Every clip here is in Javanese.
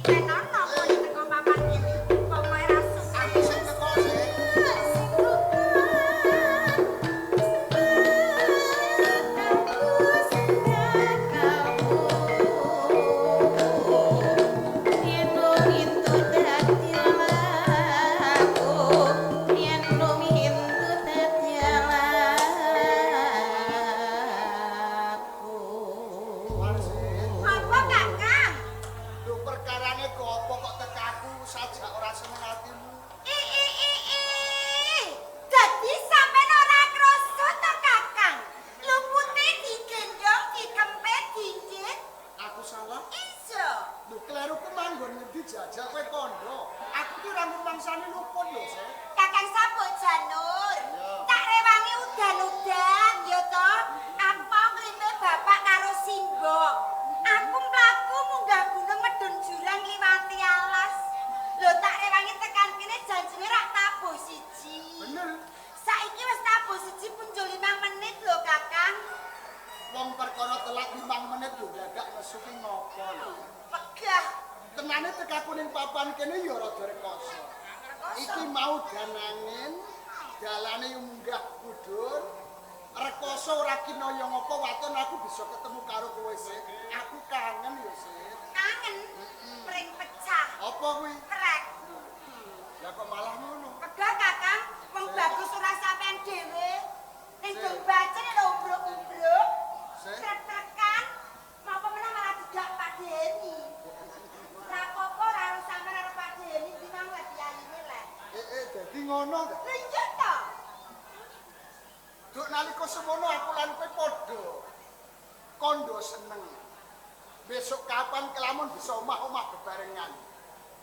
Tenono kowe teko papan kene. Pokoke ra suka. Aku sing teko sih. Marse. Apa Kakang? Lho perkarane kok apa kok tekaku sajak ora seneng atimu? I i i i. Dadi sampean ora krasa to Kakang? Lupute digendhong, dikempet, dijit. Aku salah? Iso. Lho kleruku manggon ngendi jajal kowe kandha. Aku ki ora ngrumangsani luput lho, Se. Kakang sabuk janur. Iya. Tak rewangi udan-udan ya to. Aku mau ngrime bapak karo simbok. Aku mlaku munggah gunung medhun jurang liwati alas. Lho tak rewangi tekan kene janjine rak tabuh siji. Bener. Saiki wis tabuh siji punjul 5 menit lho Kakang. Wong perkara telat 5 menit lho dadak nesu ki ngopo lho. Pegah. Tenane tekaku ning papan kene ya rada rekoso. Iki mau danangin, dalane munggah mudhun. Rekoso ora kinaya ngopo waton aku bisa ketemu karo kowe, Se. Aku kangen ya, Se. Kangen pring pecah. Apa kuwi? Trek. Lah kok malah ngono? Pegah Kakang, wong bagus ora sampean dhewe. Ning dong bacen lho umbruk-umbruk. Se. Trek-trekan. Apa meneh malah dijak Pak Deni. Ora apa-apa ora harus sampean karo Pak Deni iki mang lek piyayine lek. Dadi ngono ta? Lha iya to. Duk nalika semono aku lan kowe padha kandha seneng. Besok kapan kelamun bisa omah-omah bebarengan.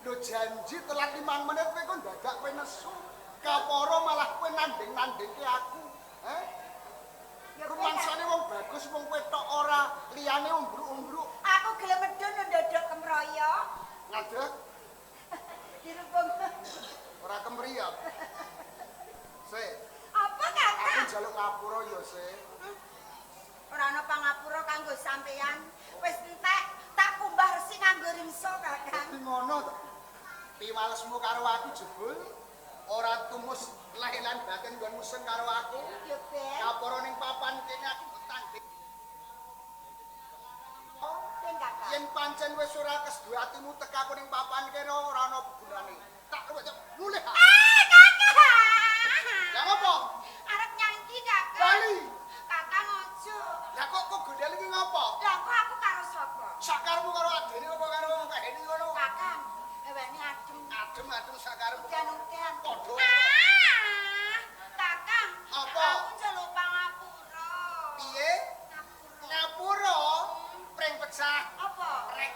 Lho janji telat 5 menit kowe kok dadak kowe nesu. Kaporo malah kowe nanding-nandingke aku. Eh? Ya kowe Rumangsane wong bagus wong kowe tok ora, liyane umbruk-umbruk. Aku gelem medhun ndodok kemroyo. Ngadeg Dirubung. ora kemriyot. Se, Apa aku Kakang? njaluk ngapura ya, Se. Ora ana pangapura kanggo sampeyan. Wis entek tak kumbah resik nganggo ringso Kakang. Dadi ngono to. Piwalesmu karo aku jebul ora tumus lahir lan batin nggonmu seng karo aku. Ya ben. Kaporo ning papan kene aku ketanding. Ben Kakang. Yen pancen wis ora kesedo atimu tekaku ning papan kene ora ana gunane. Tak luwih mulih. Ah, Kakang. Lah ngopo? Arep nyangki Kakang. Bali. Kakang ojo. Lah kok kok gondel iki ngopo? Lah kok aku karo sapa? Sakarmu karo adene apa karo Kak Heni ngono? Kakang, hewane adem. Adem-adem sakarmu. Udan-udan. Padha. Ah, Kakang. Apa? Aku njaluk pangapura. Piye? Ngapura. Ngapura pring pecah. Apa? Rek.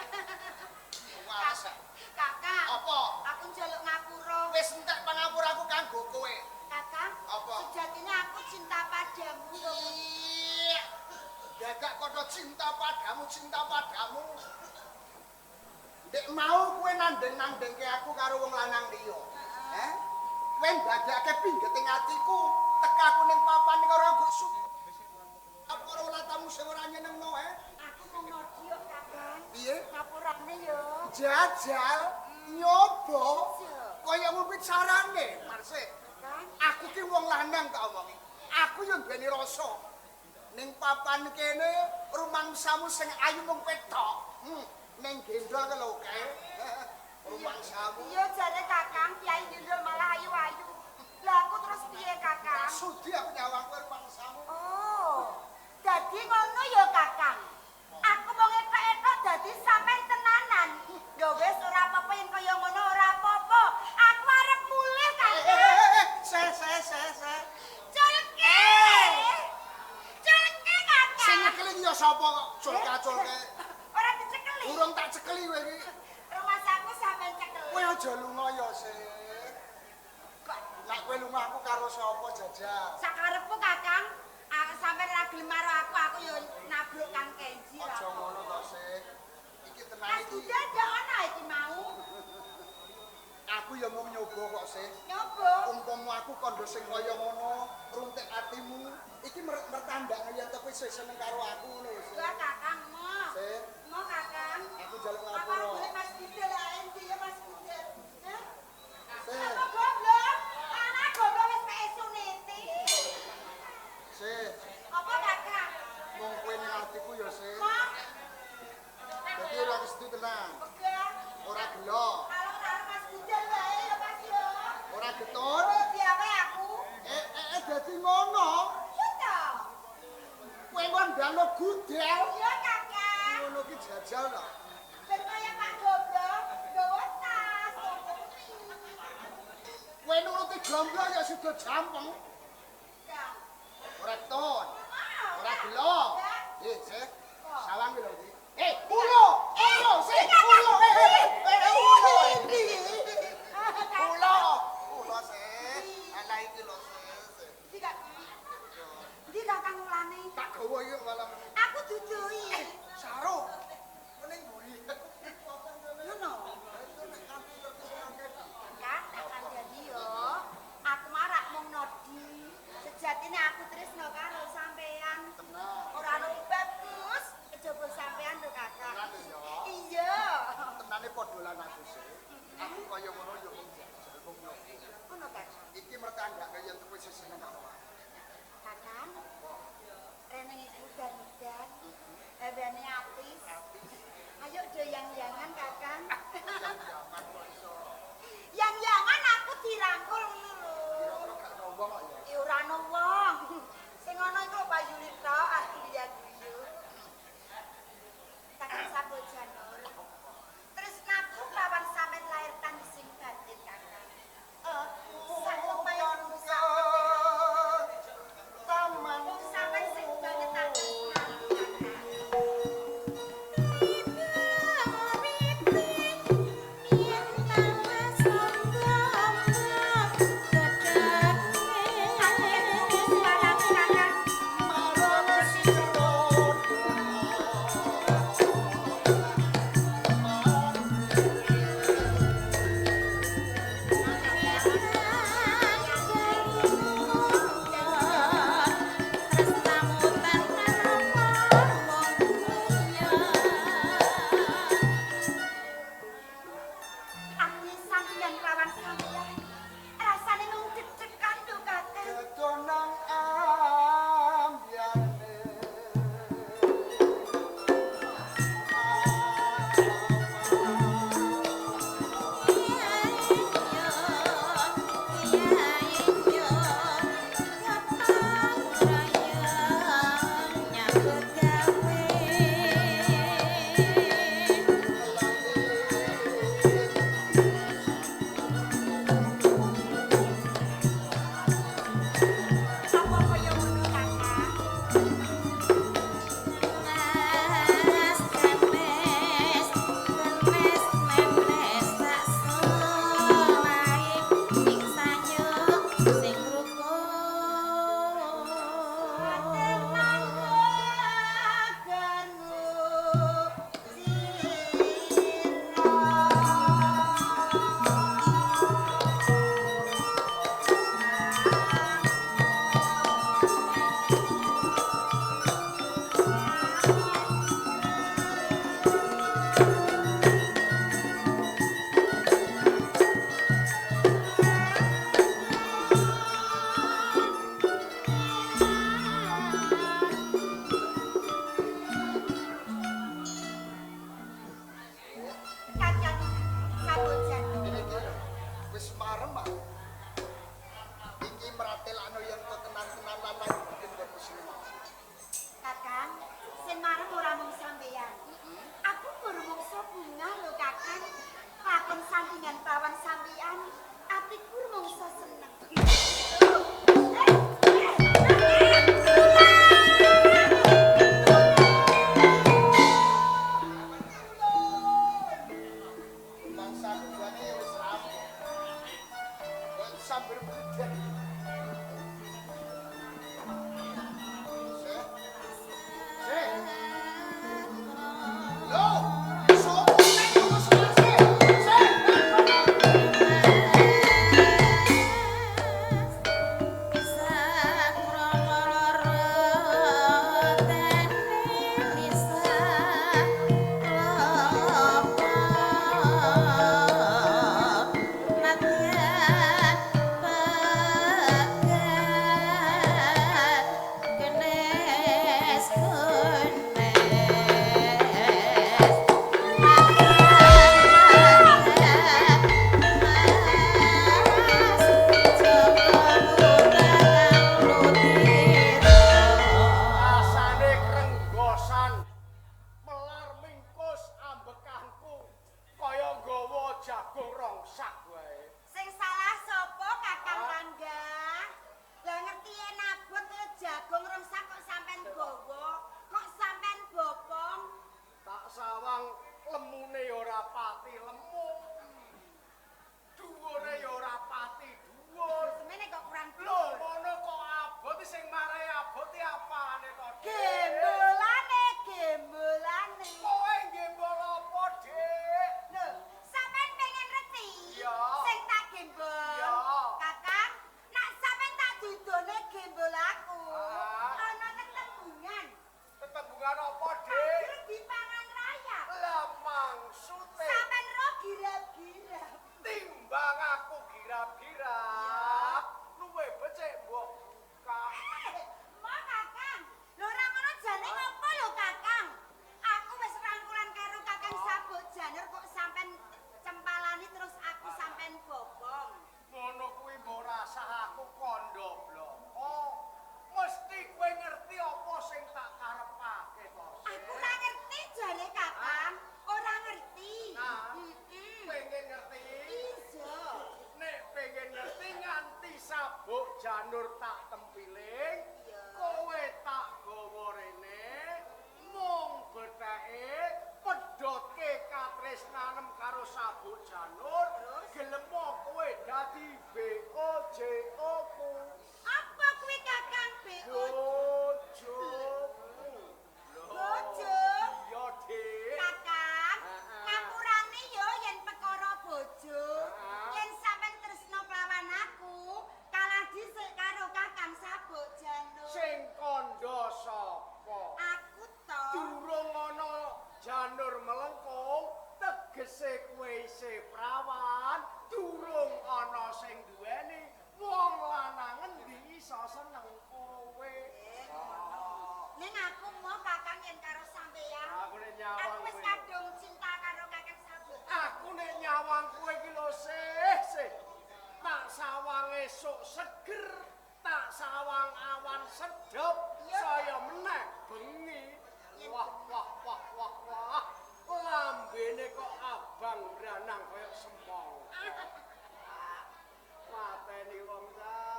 Wales. Kakang. Apa? Aku njaluk ngapura. Wis entek pangapuraku kanggo kowe. Kakang, Apa? sejatinya aku cinta padamu. Iya. Dadak kodo cinta padamu, cinta padamu. Ndek mau kowe nanding-nandingke aku karo wong lanang liya. Eh? Kowe ndadekake pinggeting atiku, tekaku ning papan karo aku Apa karo latamu sing ora nyenengno, eh? Aku mau ngodi kok, Kakang. Piye? Ngapurane yo. Jajal nyoba Iya. kaya ngono kuwi carane, Marse. Kakang, Aku ki wong lanang tak omongi. Aku yo duweni rasa. Ning papan kene rumangsamu sing ayu mung petok. Ning gendol ke lho kae. Rumangsamu. Iya jare Kakang, Kyai Gendul malah ayu-ayu. Lah aku terus piye, Kakang? Sudi aku nyawang kowe rumangsamu. Oh. Dadi ngono ya, Kakang. Aku mung etok-etok dadi sampean tenanan. Ya wis ora apa-apa yen kaya ngono ora apa-apa. Aku arep mulih, Kakang. Se se se se. Culke. Culke, Kakang. Sing nyekeli ya sapa kok culka-culke. Ora dicekeli. Urung tak cekeli kowe iki. Rumahsaku sampean cekeli. Kowe aja lunga ya, Se. Kok Lah kowe lunga aku karo sapa jajal? sakarepku, Kakang. Sampean ora gelem karo aku, aku yo nabruk Kang Kenji. Aja ngono to, Se. Iki tenan Mas iki. Bunda ndak ana iki mau. Aku ya mung nyoba kok, Se. Nyoba. Umpama aku kandha sing kaya ngono, runtik atimu, iki mertandakne yen to kowe isih seneng karo aku ngono lho, Se. Wah, Kakang, mo. Se, Mo, Kakang. aku njaluk Apa ngapura. golek Mas Bunda ae tenan. Wegah. Ora gelo. Kalau karo Mas Gudel wae ya Mas yo. Ora getun. Oh, diawe aku. Eh dadi ngono. Iya to. Kowe ngandalo Gudel. Iya, Kakak. Ngono ki jajal to. Ben kaya Pak Goblok, nggawa tas, tuku mie. Kowe nuruti gomblo ya sida jampeng. Ya. Ora getun. Mau. Ora gelo. Ya. Eh, sih. Kok? Sawang ki lho iki. Eh, ulo. Ulo, sih. Ulo. Eh, ulo. Ulo. Ulo sih. Ala iki lho sih. Ndi Kak? Ndi Kakang ulane? Tak gawa iki malah. Aku duduhi. Saruk. Ning mburi. Ngono. Kak, tak kandhani yo. Aku marak mung nodi. Sejatine aku tresno karo sampean. Tenang. Ora ana bagus. Janur melengkung tegese kowe isih prawan, durung ana sing duweni. Wong lanang endi iso seneng kowe? Ning aku mau Kakang yen karo sampeyan. Aku nek nyawang Aku wis kowe. kadung cinta karo Kakang Sabuk. Aku nek nyawang kowe iki lho sih, sih. Tak sawang esuk seger, tak sawang awan sedhep, saya meneh bengi. Wah, wah, wah, wah, wah. Lambene kok abang branang kaya semangka. Mateni wong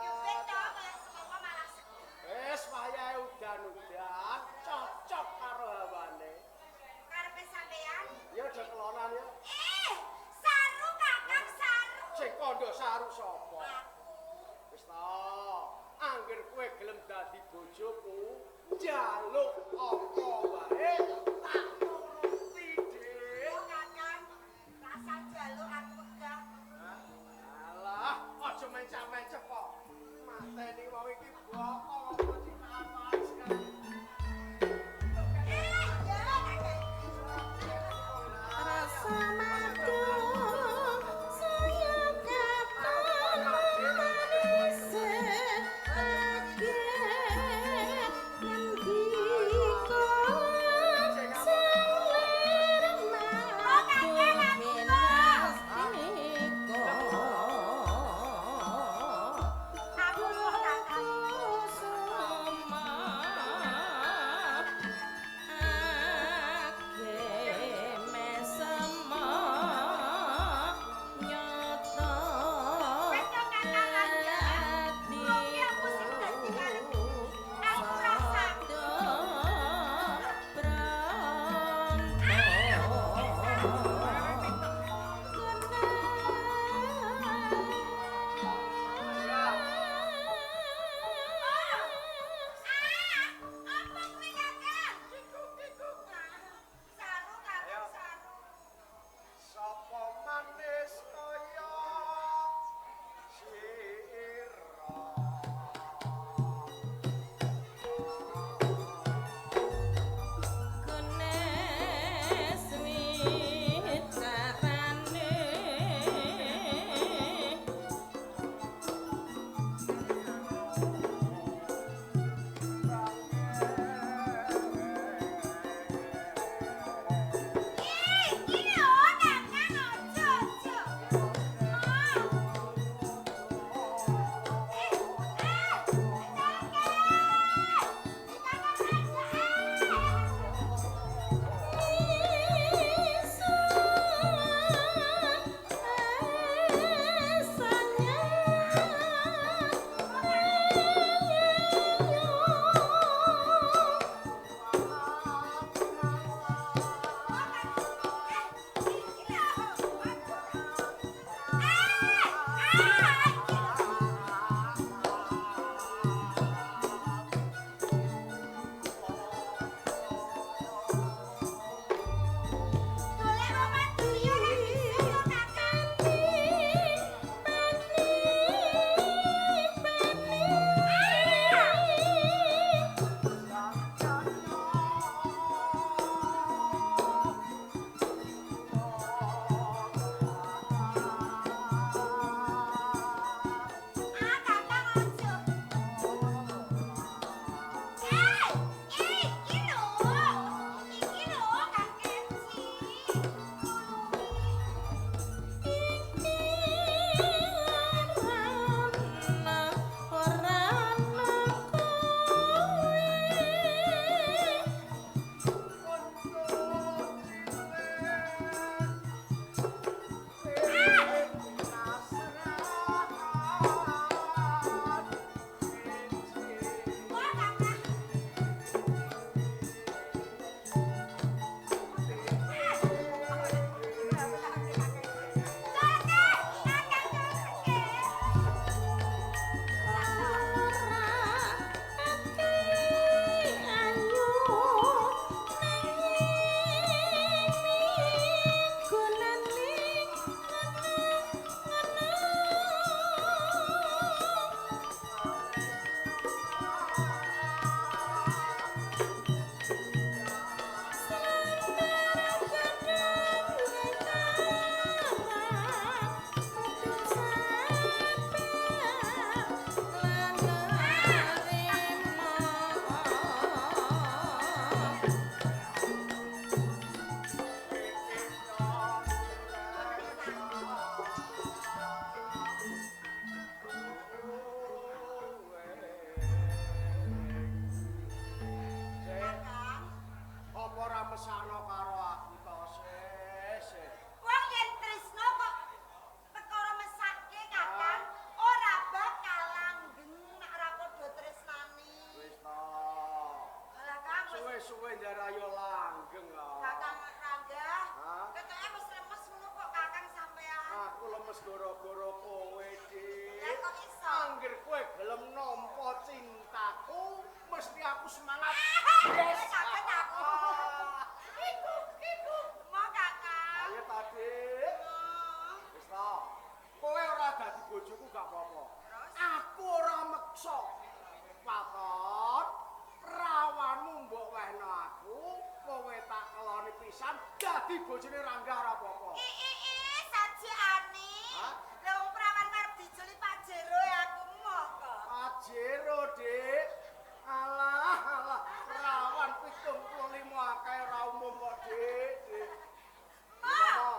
Yo ben to ta. kaya semangka malah seger. Wis wayahe udan-udan, cocok karo hawane. Karepe sampeyan? Ya aja kelonan ya. Saru Kakang saru. Sing kandha saru sapa? Aku. Wis ta, angger kowe gelem dadi bojoku, njaluk apa wae tak turuti, Dik. Oh Kakang, rasa njaluk aku wegah. Alah, aja mencak-mencak kok. Mateni wong iki bokong apa citaan aja. Ya Kakang. Rasa madu saya katon manis ake ngendika pisan dadi bojone Rangga ora apa-apa. Ii sajane. Lah wong prawan arep dijoli Pajero ya aku moh kok. Pajero, Dik. Alah, alah, perawan 75 akeh ora umum kok, Dik. Dik. Moh.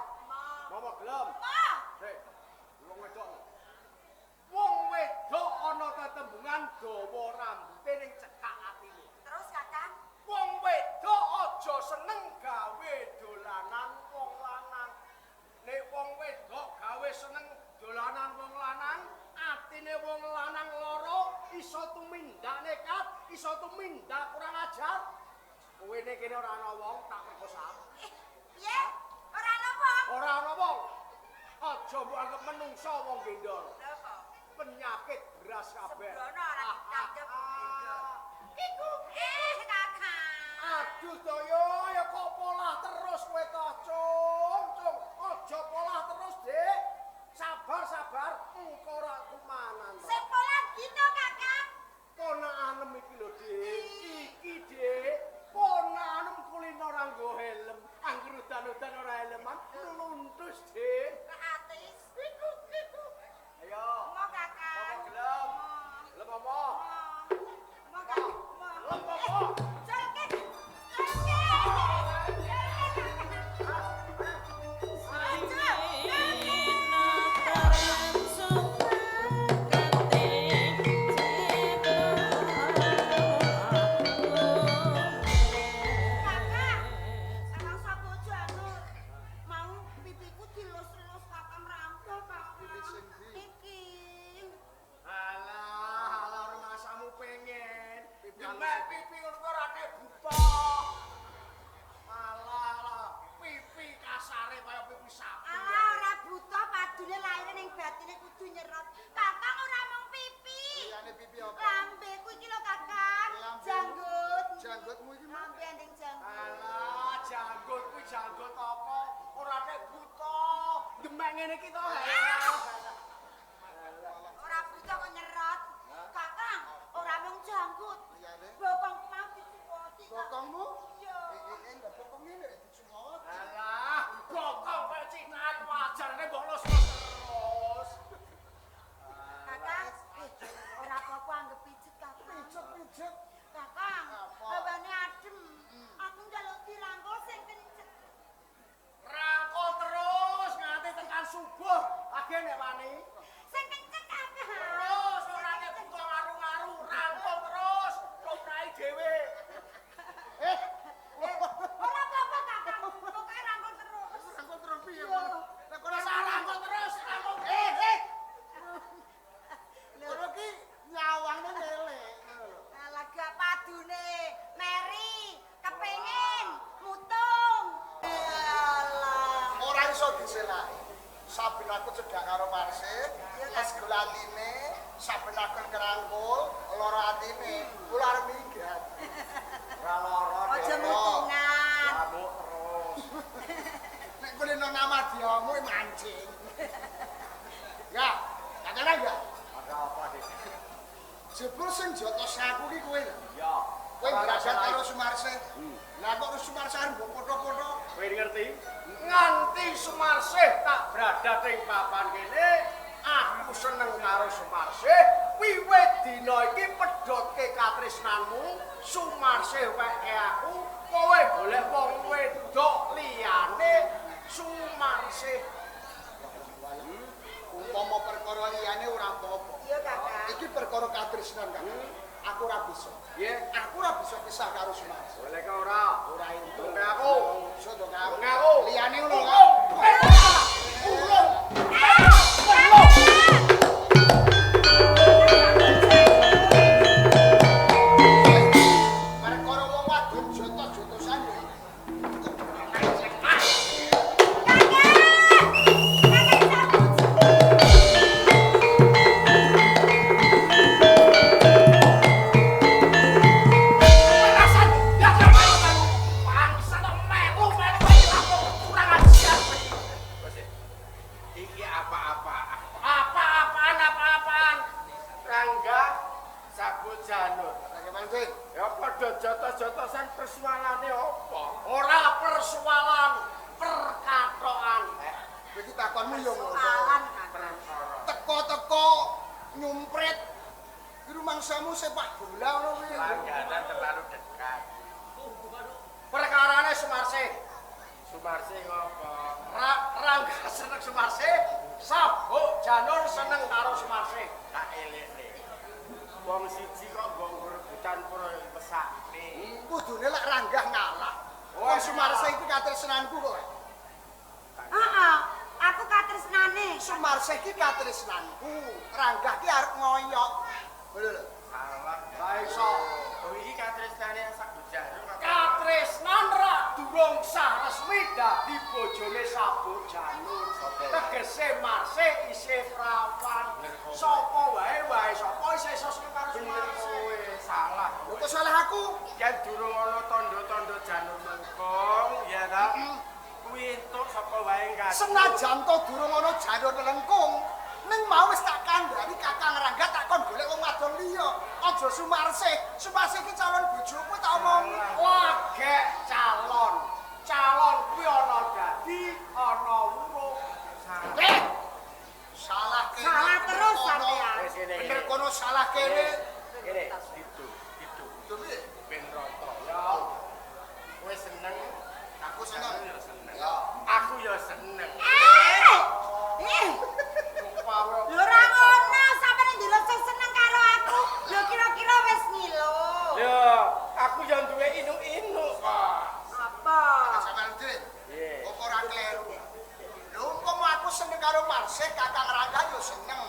Momo gelem. Moh. Dik, wong wedok. Wong wedok ana tetembungan dawa rambute ning cekak atine. Terus Kakang, wong wedok aja seneng gawe dolanan wong lanang. Nek wong wedok gawe seneng dolanan wong lanang, atine wong lanang loro iso tumindak nekat, iso tumindak kurang ajar. Kowe nek kene ora ana wong tak perkosa. Piye? Ora ana wong. Ora ana wong. Aja mbok anggap menungso wong gendol. Lha apa? Penyakit beras kabeh. Sembrono ora ditanggep gendol. Iku Kakang. Aduh toyo, ya kok polah terus kowe to, Cung, Cung. Aja polah terus, Dik. Sabar, sabar, engko ora kumanan to. Sing polah dino, Kakang. Ponakanem iki lho, Dik. Iki, Dik. Ponakanem kulino ora nggo helm. Angger udan-udan ora helman, ngluntus, Dik. Kok atis? Iku, iku. Ayo. Mo, Kakang. Momo gelem. Gelem apa? Mo, Kakang. Mo. Gelem apa? Jolke. Jolke. Jolke. Kakak, kakak sapa anu mau pipiku dilus-lus kakak merangkul kakak. Pipi sing ndi? Iki. Alah, alah rumasamu pengen. Pipi Nyemek halus. pipi ngono kuwi ora kaya buta. Alah, alah, pipi kasare kaya pipi sapi. Alah ora buta padune lahire ning batine kudu nyerot. Kakak ora mung pipi. Liyane pipi apa? Lambeku iki lho kakak. Lambe. Janggut. Janggutmu iki mah. Lambe anding janggut. Alah, janggut kuwi janggut apa? Ora kaya buta. Demek ngene iki to. Ora buta kok nyerot. Kakang, ora mung janggut. Liyane? Bokongku mau dicuwoti. Bokongmu? Iya. Lha bokong ngene dicuwoti. Alah, bokong kaya cinaan wajarane mbok los terus. Kakang, ora apa-apa anggep pijet kakang. Pijet-pijet. Kakang, Apa? hawane adem. Aku njaluk dirangkul sing kenceng. Rangkul terus nganti tekan subuh. Age nek wani. Sing kenceng kakang. Terus ora nek buka ngaru-ngaru, rangkul terus, lumrahi dhewe. Eh, Ora apa-apa kakang, pokoke rangkul terus. rangkul terus piye Iya. ngono? Lah kok ora Rangkul terus, rangkul. Eh, eh. Kono ki nyawangne lele ngono lho. Alah gak padune, Mary kepengin mutung. Alah. Ora iso diselaki. Saben aku cedhak karo Marsih, es gulatine, saben aku kerangkul, lara atine, kula arep minggat. Ora lara. Aja mutungan. Rambut terus. Nek kulino namadyamu mancing. Ya, kakana ya. Ada apa, Dik? Jebul sing jotos aku ki kowe lho. Iya. Kowe ngrasak karo Sumarsih. Lah kok Sumarsih arep mbok potho-potho? Kowe ngerti? Nganti Sumarsih tak berada ing papan kene, aku seneng karo Sumarsih. Wiwit dina iki pedhotke katresnanmu, Sumarsih weke aku, kowe golek wong wedok liyane Sumarsih. Umpama perkara liyane ora apa-apa. Iya kakak. Iki perkara katresnan kakak. Aku ora bisa. Piye? Aku ora bisa pisah karo Sumarsih. Golek ora? Ora entuk. Dongke aku. Iso dong aku. Dongke aku. Liyane ngono kok. Ulung. Ulung. Perkara wong wadon jotos-jotosan yo iki. Kakak. Kakak cabut. Perasan. Ya rumangsamu sepak bola ngono kuwi. Langganan terlalu dekat. Perkarane Sumarsih. Sumarsih ngopo? Rangga seneng Sumarsih, Sabuk Janur seneng karo Sumarsih. Tak elekne. Wong siji kok mbok rebutan pura pesakne. Kudune lek Ranggah ngalah. Wong Sumarsih iki katresnanku kok. Heeh, aku katresnane. Sumarsih iki katresnanku. Ranggah ki arep ngoyok. Lho lho. Salah. Lah iso. Oh iki katresnane Sabuk Janur kok. Katresnan ra durung sah resmi dadi bojone Sabuk Janur. Tegese Marsih isih prawan. Sapa wae wae sapa isih iso seneng karo Bener Sumarsih. kowe salah. Lho kok salah aku? Yen durung ana tandha-tandha janur lengkung, ya ta? Kuwi entuk sapa wae kadung. Senajan to durung ana janur lengkung, ning mau wis tak kandhani Kakang Rangga tak kon golek wong wadon liya. Aja Sumarsih. Sumarsih iki calon bojoku tak omongi. Lagek calon. Calon kuwi ana dadi, ana urung. Eh! Salah kene. Salah terus kono. sampean. Wis ngene. Bener kono salah kene. Ngene, didu, didu. Lho piye? Ben rata. Ya. Kowe seneng, Aku seneng. aku ya seneng. Ya. Aku ya seneng. Eh! Eh! Lho ora ngono, sampeyan ndelok seneng karo aku. Lho kira-kira wis ngilo. Ya, aku ya duwe inu-inu kok. Apa? Sampeyan dhewe. Piye? Apa ora kleru? Lho umpama aku seneng karo Marsih, Kakang Rangga yo seneng.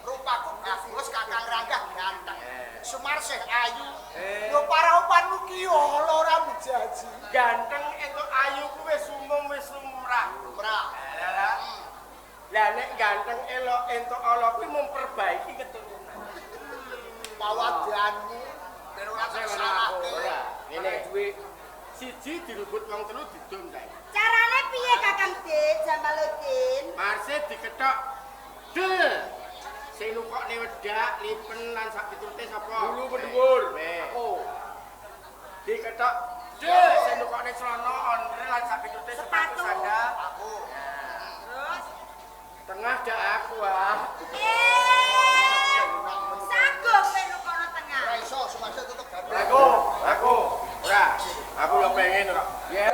Rupaku bagus, Kakang Rangga ganteng. Sumarsih ayu. Lho paraupanmu ki ala ora menjaji. Ganteng entuk ayu ku wis umum wis lumrah. Lumrah. Lah lah. Lah nek ganteng elok entuk ala kuwi memperbaiki keturunan. Pawadanmu ben ora tak salahke. Ora, ngene duwe siji direbut wong telu didum kae. Carane piye Kakang Dik Jamaluddin? Marsih dikethok del. Sing nukokne wedak, lipen lan sak piturute sapa? Dulu mendhuwur. Aku. Dikethok del sing nukokne celana ondre lan sak piturute sepatu Sepatu. sandal. Aku. Terus Tengah dak aku ah. eh sago melu kono tengah. Ora iso Sumarsih tetep ganteng. Aku, aku. Ora, aku yo pengen ora. Ya.